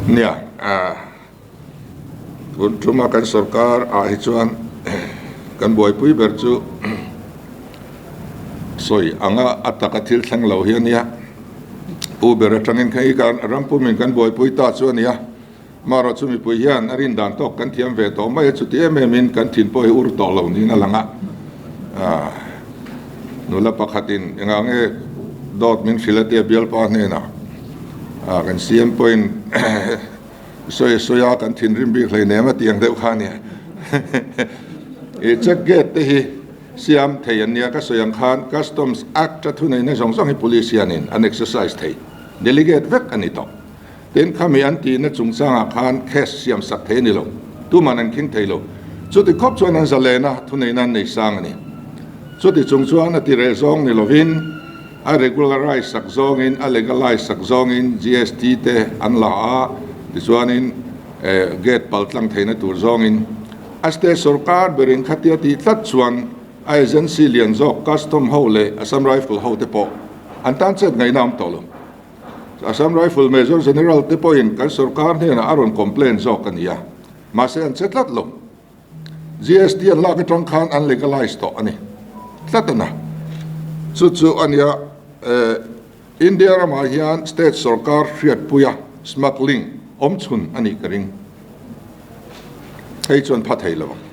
Nia, tun tuma kan sorkar ah hi chuan kan buaipui ber chu sawi anga a taka thil thleng lo hi a nia. Pu ber atangin kha kan ram pumin kan buaipui ta chu a nia. Marawh chu mipui hian a rin dan tawk kan thiam ve tawh mai a, chuti em emin kan thin pawh hi ur tawh lo niin a lang a. Nula pakhatin engah nge dawt min hrilh a tia bialpa hnenah kan CM pawhin sawi sawi a kan thinrim bik hleinem a tih ang deuh kha a nia. I check gate te hi siam thei an nia ka sawi ang khan Customs Act a thuneihna zawng zawng hi Police hianin an exercise thei, delegate vek a ni tawh. Tin, khami an tihna chungchangah khan case siam sak thei a ni lo, tuman an khing thei lo. Chuti khawp chuan an zalen a, thuneihna an nei sang a ni. Chuti chung chuan a tireh zawng ni lovin, a regularize sak zawngin, a legalize sak zawngin GST te an la a, tichuanin gate pal tlang theihna tur zawngin a state sorkar berin khatia tih tlat chuan a agency lian zawk custom ho leh Assam Rifle ho te pawh an tan chet ngaihna awm tawh lo. Assam Rifle Major General te pawhin kan sorkar hnenah a rawn complain zawk a ni a, mahse an che tlat lo. GST an lak atang khan an legalize tawh a ni tlat a na. Chu chu a nia, India ramah hian state sorkar hriatpuia smuggling awm chhun a nih ka ring. Hei chuan pha thei lo ang.